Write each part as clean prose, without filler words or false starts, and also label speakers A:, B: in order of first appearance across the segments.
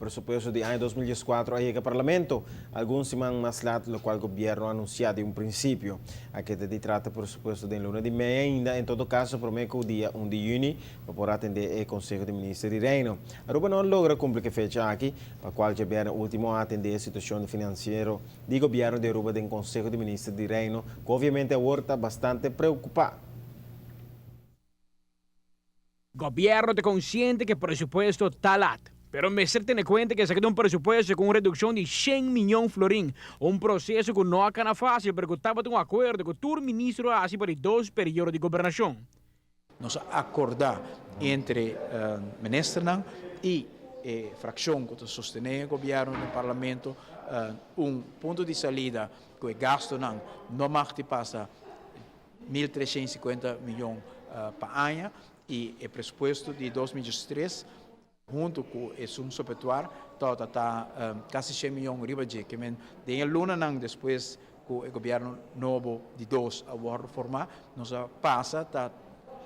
A: presupuesto di aña 2014 a yega Parlamento algun siman mas lat locual gobierno a anuncia di un principio. A keda di trata presupuesto den luna di mei ainda, en todo caso prome cu dia 1 di juni pa por atende e Conseho di Minister di Reino. Aruba no a logra cumpli cu e fecha aki, pa cual djabièrnè ultimo a atende e situacion financiero di gobierno di Aruba den Conseho di Minister di Reino, cu obviamente awor ta bastante preocupa.
B: Gobierno ta consciente cu e presupuesto ta lat, pero mester tene cuenta cu esaki ta un presupuesto cu un reduccion di shen miyon florin, un proceso cu no a cana facil pero cu tabata un acuerdo cu tur ministro a haci pa di dos periodo di gobernacion.
C: Nos a acorda entre ministernan y e fraccion cu ta sostene e gobierno den parlamento un punto di salida cu e gastonan no mag di pasa 1350 miyon pa aña y e presupuesto di 2013 hunto cu esun sopetuar tabata ta casi 100 miyon riba dje. Ke men den e lunanan despues cu e gobierno nobo di dos a wordo forma, nos a pasa ta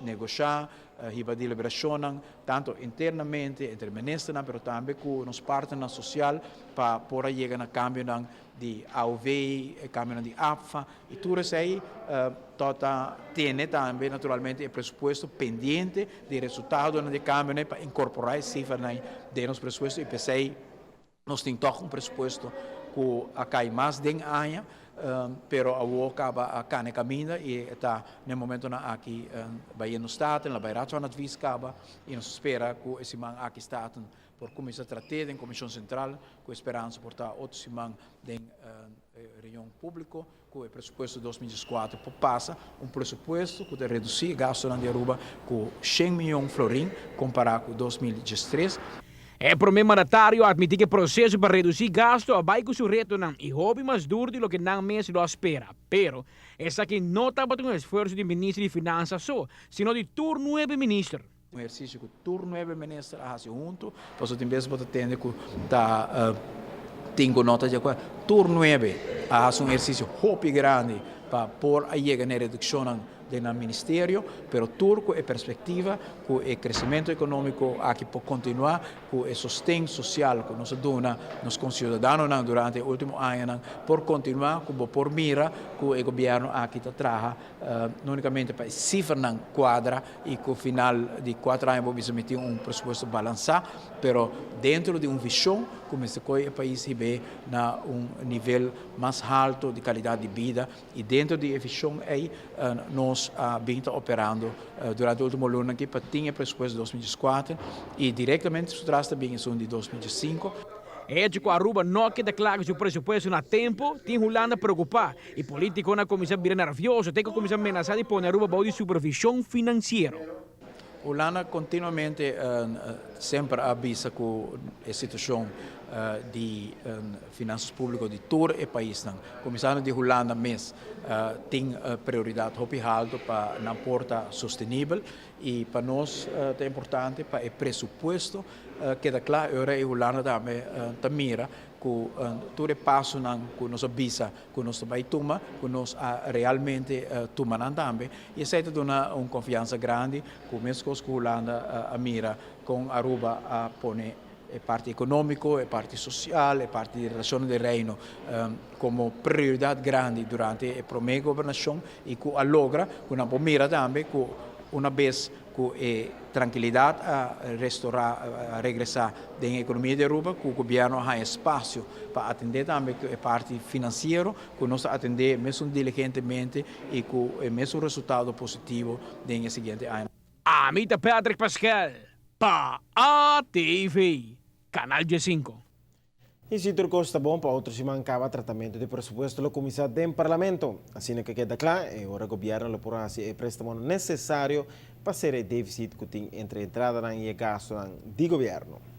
C: negosha, hiba deliberacionnan tanto internamente entre ministernan pero tambe cu nos partnernan social pa por a yega na cambionan di AOV, e cambionan di APFA y tur esey ta tene tambe naturalmente e presupuesto pendiente di resultadonan di e cambionan pa incorpora e cifranan den nos presupuesto y p'esey nos tin tog un presupuesto cu a cay mas den aña, pero awo caba a cana e caminda y ta na e momentonan aki bayendo Staten, la bay Raad van Advies caba y nos ta spera cu e siman aki Staten por cuminsa trat'é den Comision Central cu e speransa por ta otro siman den reunion publico cu e presupuesto 2014 por pasa, un presupuesto cu ta reduci e gastonan di Aruba cu 100 miyon florin compara cu 2013.
B: E prome mandatario a admiti cu e proceso pa reduci gasto a bay cu su retonan y hopi mas duro di loke nan mes lo a spera. Pero, esaki no tabata un esfuerso di Minister di Finansa so, sino di tur nuebe minister.
C: Un ehersisio ku tur nuebe minister a hasi huntu, pasobra tin bes bo ta tende ku ta tin ku no ta di akuerdo. Tur nuebe a hasi un ehersisio hopi grandi pa por a yega na e redukshonnan den nan ministerio, pero tur ku e perspektiva ku e kresementu ekonómiko aki por kontinuá, ku e sosten sosial ku nos a duna nos konsiudadanonan durante e último añanan por kontinuá, ku bo por mira ku e gobièrnu aki ta traha no únikamente pa e sifranan kuadra i ku final di kuater aña bo bisa mi tin un presupuesto balansá, pero dentro di un vishon ku mester kohe e pais hib'é na un nivel mas halto di kalidat di bida i dentro di e vishon ei nos a bin ta operando durante e ultimo lunanan aki pa tin e presupuesto 2014 i direktamente su tras ta bin esun di 2015.
B: E hecho ku Aruba no a keda kla ku su presupuesto na tempu tin Hulanda preokupá E politiconan a cuminsa bira nervioso te cu a cuminsa menasa di pone Aruba bou di supervision financiero.
C: Hulanda continuamente semper a bisa cu e situacion di finanzas publico di tur e paisnan, cuminsando di Hulanda mes, tin prioridad hopi halto pa nan por ta sostenibel y pa nos ta importante pa e presupuesto keda cla ora e Hulanda tambe ta mira ku tur e pasonan ku nos a bisa ku nos ta bai tuma, ku nos a realmente tuma nan tambe. I esei ta duna un konfiansa grandi ku meskos ku Hulanda a mira kon Aruba a pone e parti ekonómiko, e parti sosial, e parti di relashonnan den Reino komo prioridat grandi durante e promé gobernashon i ku a logra ku nan por mira tambe ku una bes Ku e trankilidat a restorá, a regresá den e ekonomia di Aruba, ku gobièrnu a haña espasio pa atendé tambe ku e parti finansiero, ku nos ta atendé mesun diligentemente i ku e mesun resultado positivo den e siguiente añanan.
B: Ami ta Patrick Paskel pa ATV, Canal 15.
A: I si tur kos ta bon, pa otro siman kaba tratamentu di presupuesto lo kuminsá den Parlamento. Asina ku keda kla, e ora gobièrnu lo por hasi e préstamonan nesesario pa sera e défisit ku tin entre entradanan i e gastunan di gobièrnu.